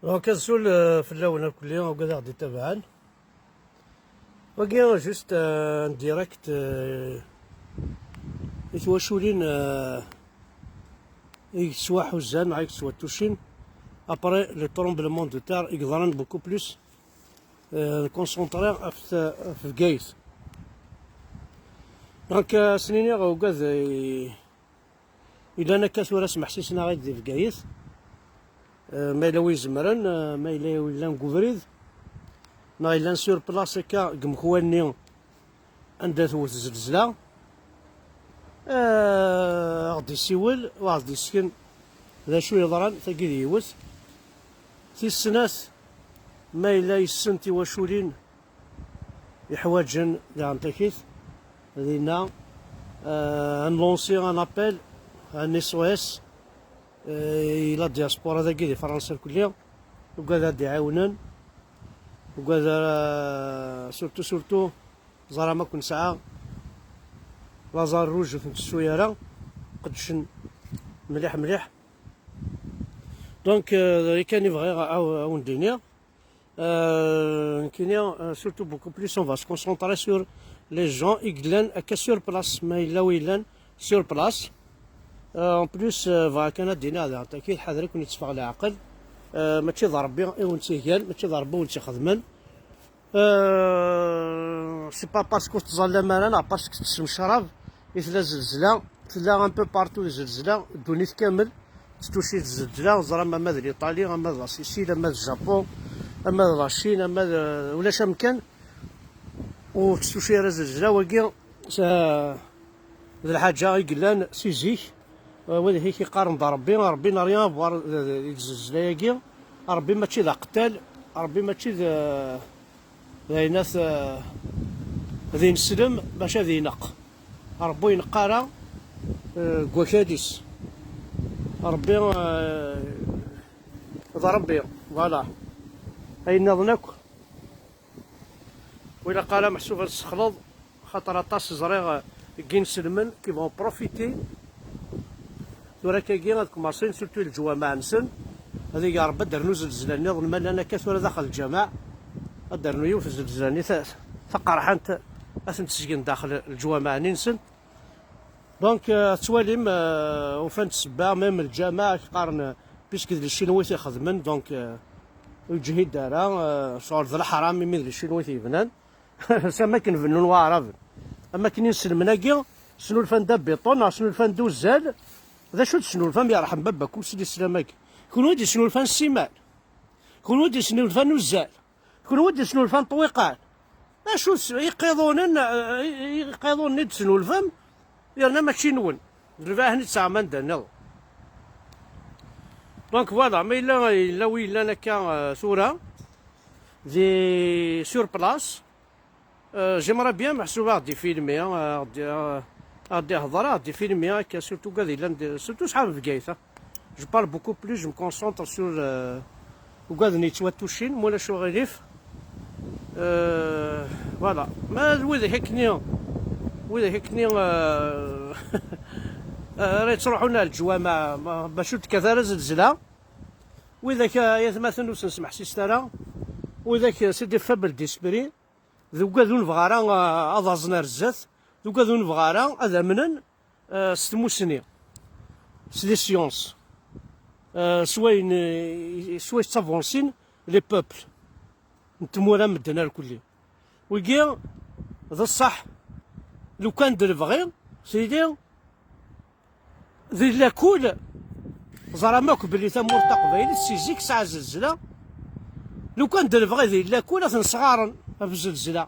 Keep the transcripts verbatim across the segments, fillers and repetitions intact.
Donc, azul, euh, fell-awen akk-nni, wid aɣ-d-itabaɛen. Wagi, juste, euh, un direct, euh, i twaculin, euh, i yettwaḥuzzan, neɣ i yettwatucin, après le tremblement de terre, i yeḍran beaucoup plus, euh, concentré ɣef, ɣef Bgayet. Donc, euh, s-nini ugad, euh, Yellan akka tura smeḥsisen-aɣ-id di Bgayet. Eh, ma yella wi izemren, eh, ma yella wi yellan deg ubrid, neɣ yellan sur place akka deg umekwa-nni anda tewwet zzelzla, eh, aɣ-d-isiwel, u aɣ-d-isken d acu yeḍran, tagi d yiwet. Tis snat, ma yella yessen tiwaculin, yeḥwaǧen daɣen takit dinna, euh, ad nlansi un appel, un S O S, euh, i la diaspora dagi di Fransa lkulli, ugad ad d-iɛiwnen, ugad ara, surtout, surtout, ẓer am akk nesɛa laẓar rouge ur ten-tettu ara, qeddcen mliḥ mliḥ. Donc, euh, d ayen kan i bɣiɣ a, a, a wen-d-iniɣ. Euh, nekkini, euh, surtout beaucoup plus, on va se concentrer sur les gens i yellan akka sur place, ma yella wi yellan sur place. Euh, en plus, euh, bɣiɣ kan ad d-iniɣ daɣen, takit ḥader i ken-itteffeɣ leɛqel. Euh, mačči d Ṛebbi i wen-tt-igan, mačči d Ṛebbi i wen-tt-ixedmen. Euh, c'est pas parce que ur tettẓallam ara, neɣ parce que tessem ccrab i tella zzelzla. Tella un peu partout zzelzla, ddunit kamel tetttuci zzelzla. Ẓram ama d l'Italie, ama d la Sicile, ama d Japon, ama d la Chine, ama d, ulac amkan ur tetttuci ara zzelzla. Wagi, s-, d lḥaǧa i yellan si zik. Wid i k-iqqaren d Ṛebbi, Ṛebbi n'a rien à voir d, d, deg zzelzla-agi. Ṛebbi mačči d aqettal, Ṛebbi mačči d, d ayen at, d ineslem bac ad ineqq. Ṛebbi ur ineqq ara, eh, deg wakal-is. Ṛebbi, eh, d Ṛebbi, voilà. Ayen nniḍen akk, ur ilaq ara meḥsub ad sexleḍ, xaṭer aṭas ẓriɣ, eh, n yinselmen qui vont profiter. Tura akkagi ad kmaṣin, surtout leǧwameɛ-nsen, ad igi Ṛebbi ad d-rnu zelzla nniḍen, ma llan akka tura daxel lǧameɛ, ad d-rnu yiwet zelzla-nni ta-, taqerḥant, ad ten-tesgen daxel leǧwameɛ-nni-nsen. Donc, euh, tettwalim, euh, ufan-d ssebba, même lǧameɛ, qqaren, euh, puisque d Lcinwa i t-ixedmen, donc, euh, ur yeǧhid ara, euh, ccɣel d leḥram, imi d Lcinwa i t-yebnan. S am akken bennun Waɛraben. Am akken inselmen-agi, snulfan-d abiṭun, neɣ snulfan-d uzzal. D acu d-tesnulfam, yerḥem baba-kum s lislam-agi? Kunwi d-isnulfan ssimal. Kunwi d-isnulfan uzzal. Kunwi d-isnulfan ṭṭwiqan. Acu s-, iqiḍunen, eh, i-, iqiḍunen i d-tesnulfam, yerna mačči nwen. D lbahen i tesɛam anda nniḍen. Donc voilà, ma yella, yella wi yellan akka, eh, tura, di, sur place, euh, j'aimerais bien meḥsub ad ɣ-d-ifilmi, euh, ad ɣ-d-, euh, ad ɣ-d-ihḍer, ad ɣ-d-ifilmi akka, surtout ugad yellan di, surtout ṣṣḥab n Bgayet, hein. Je parle beaucoup plus, je me concentre sur, euh, ugaden yettwatucin, ma ulac uɣilif. Euh, voilà. Ma d widak akkenni, widak akkenni, euh, ara yettruḥun ar leǧwameɛ, ma, bac ur tekkat ara zzelzla. Widak, euh, ay atmaten ur sen-smeḥsiset ara. Widak, euh, c'est des faibles d'esprit. D ugad ur nebɣi ara, uh, ad aẓen ar zdat, d ugad ur nebɣi ara ad amnen, uh, s tmussni, s les sciences, uh, s wayen, uh, s wayen ttavansin les peuples n tmura, medden ar kulli. Wigi, d ṣṣeḥ, lukan d lebɣi, tili di lakul, ẓram akk belli tamurt taqbaylit si zik tesɛa zzelzla. Lukan d lebɣi di lakul ad ten-sɣaren ɣef zzelzla.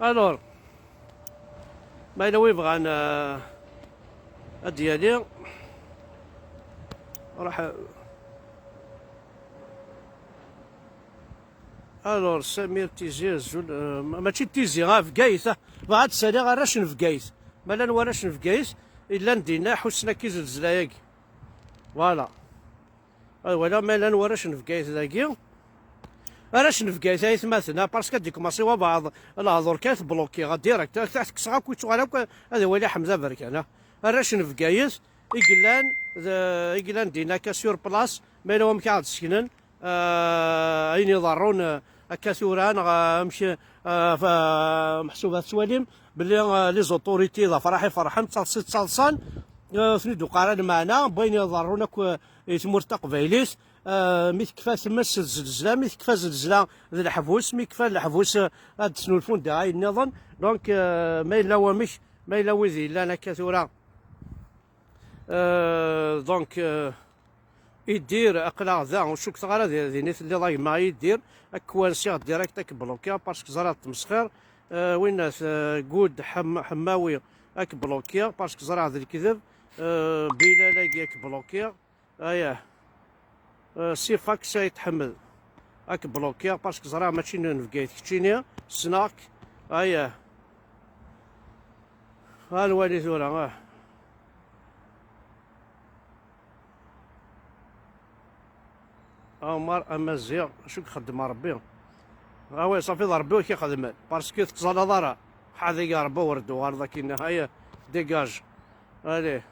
Alors, ma yella wi bɣan, euh, ad d-yali, ruḥ. Alors, Samir Tizi, azul, euh, ma-, mačči d Tizi, ah, Bgayet, ah, bɣiɣ ad d-saliɣ arrac n Bgayet. Ma llan warrac n Bgayet, i llan dinna, ḥussen akka i zelzla-agi. Voilà. Ad waliɣ ma llan warrac n Bgayet dagi. Arrac n Bgayet, ay atmaten, ah, parce que ad d-ikumaṣi wabeɛḍ lehdur kan, tblokiɣ direct, ad t-kkseɣ akk, yettuɣal akk, ad iwali Ḥemza Berkan, ah. Arrac n Bgayet, i yellan, d, i yellan dinna akka sur place, ma yella wamek ad d-seknen, ah, ayen iḍerrun, ah, akka tura, neɣ, ah, amek, ah, fa-, meḥsub ad tettwalim belli, ah, les autorités d afraḥ i ferḥen, d taḍsa i ttaḍsan, ah, ten-id-uqar lmeɛna n wayen iḍerrun akk, ah, i tmurt taqbaylit, ah, mi tekfa tmes d zelzla, mi tekfa zelzla d leḥbus, mi kfa leḥbus, ah, ad d-snulfun da ayen nniḍen. Donc, ah, ma yella wamek, ma yella wid yellan akka tura, Euh, donc, euh, Idir, aql-aɣ da, ur cukkeɣ ara di-, din i telliḍ a gma Idir, ad k-wansiɣ direct, ad k-blokiɣ, parce que ẓriɣ d tmesxir. Euh, winnat, euh, Good Ḥem-, Ḥemmawi, ad k-blokiɣ, parce que ẓriɣ d lekdeb. Euh, Bilal-agi, ad k-blokiɣ. Ayah. Euh, Sifak Saïd Ḥmed, ad k-blokiɣ, parce que ẓriɣ mačči n Bgayet keččini, ssneɣ-k. Ayah. Ha lwali tura, ah. Ɛumar Amaziɣ, acu i ixeddem Ṛebbi? Ah ouais, ṣafi d Ṛebbi ur k-ixedmen, parce que tettẓallaḍ ara. Ḥadeg Ṛebbi ur d-uɣaleḍ akkin, aya, dégage. Allez.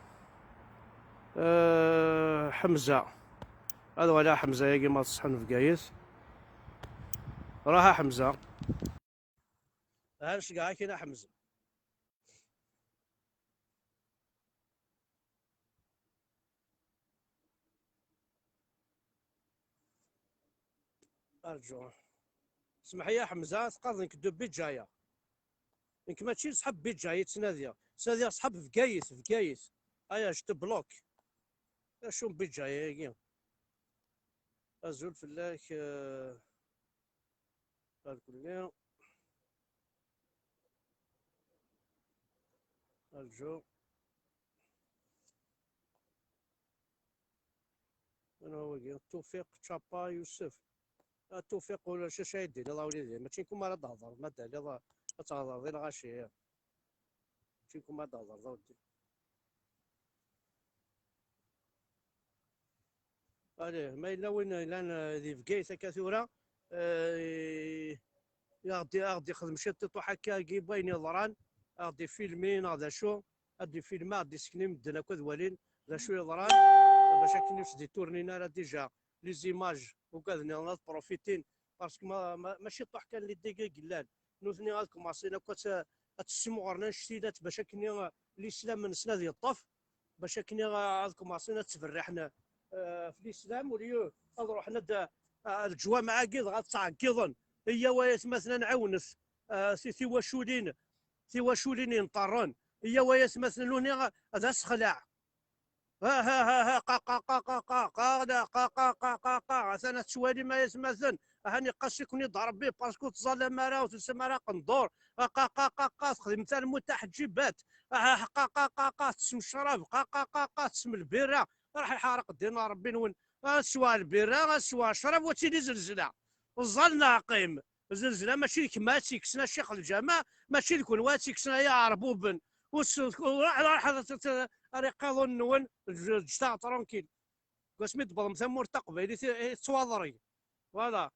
Euh, Ḥemza. Ad waliɣ Ḥemza-yagi ma ṣeḥḥan Bgayet. Ruḥ a Ḥemza. Ha nceggeɛ-ak a Ḥemza. Arǧu. Smeḥ-iyi a Ḥemza, teqqareḍ nekk de Bidjaya. Nekk mačči d ṣḥab Bidjaya i ttnadiɣ. Ttnadiɣ ṣḥab Bgayet, Bgayet. Aya, je te bloque. Acu n Bidjaya-agi? Azul fell-ak, eh, ar kulli. Arǧu. Anwa wagi? Tufiq Čapa Yusef. A Tufiq, ulac acu ay d-tiniḍ a wlidi. Mačči kum ara d-thedreḍ, ma d-taliḍ ad thedreḍ i lɣaci. Mačči kum ara d-thedreḍ a weddi. Allez, ma yella win yellan, eh, di Bgayet akka tura, eh, i aɣ-d-, aɣ-d-ixdem ciṭṭiṭuḥ akka-agi n wayen yeḍran, aɣ-d-ifilmi neɣ d acu, ad d-ifilmi, aɣ-d-isekni medden akk ad walin d acu yeḍran, bac akken ur s-d-iturnin ara déjà les images, ugaden ad profitin, parce que ma, ma, mačči ṭuḥ kan les dégâts i yellan, nutni ad kumaṣin akk ad, ad tessimɣuren annect-ilat bac akken, eh, l'islam-nsen ad yeṭṭef, bac akken, eh, ad kumaṣin ad ttberriḥen, eh, f l'islam, au lieu ad ruḥen ad, eh, leǧwameɛ-agi dɣa ad ttɛeggiḍen. Iyyaw ay atmaten ad nɛawnet, eh, ti-, tiwaculin, tiwaculin yenṭerren. Iyyaw ay atmaten nutni d asexlaɛ. Ha, ha, ha, ha, qa, qa, qa, qa, qa, qa, da, qa, qa, qa, qa, qa. Atan ad tettwalim ay atmaten. Ahan iqqas-iken-id Ṛebbi, parce que ur teẓẓallam ara, ur telsam ara aqendur. Ha, qa, qa, qa, qa, texdem talmut taḥeǧǧibat. Aha, qa, qa, qa, qa, tessem ccrab. Qa, qa, qa, qa, tessem lbirra. Raḥ iḥareq ddin n Ṛebbi-nwen. Ad sweɣ lbirra, ad sweɣ ccrab, wa tili zelzla. Ẓẓal neɣ qqim. Zelzla mačči d kemm ad tt-ikksen a ccix lǧameɛ, mačči d kenwi ad tt-ikksen ay iɛerbuben. Ur s-, ruḥ, ruḥ, ruḥ, ar iqiḍunen-nwen, ǧǧet-aɣ tranquille. Deg wasmi d-tewwḍem tamurt taqbaylit i, i tettwaḍreg. Voilà.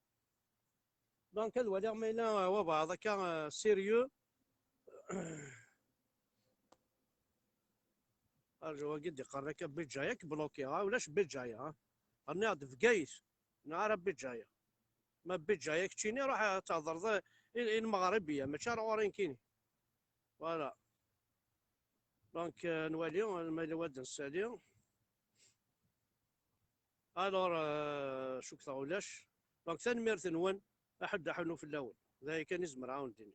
Donc, ad waliɣ ma yella, euh, wabɛaḍ akka, euh, sérieux. Arǧu, wagi d-iqqaren akka Bidjaya, ad k-blokiɣ, ha? Ulac Bidjaya, ha? Rniɣ-d Bgayet, neɣ ara Bidjaya. Ma Bidjaya keččini, ruḥ ad thedreḍ i, i, i Lmeɣribiya, mačči ar ɣur-i nekkini. Voilà. Donc, euh, nwali, ma yella wa d nsali. Alors, euh, cukkteɣ ulac. Donc, tanemmirt-nwen, aḥuddu aḥunnu fell-awen. D aya kan i zemreɣ ad wen-d-iniɣ.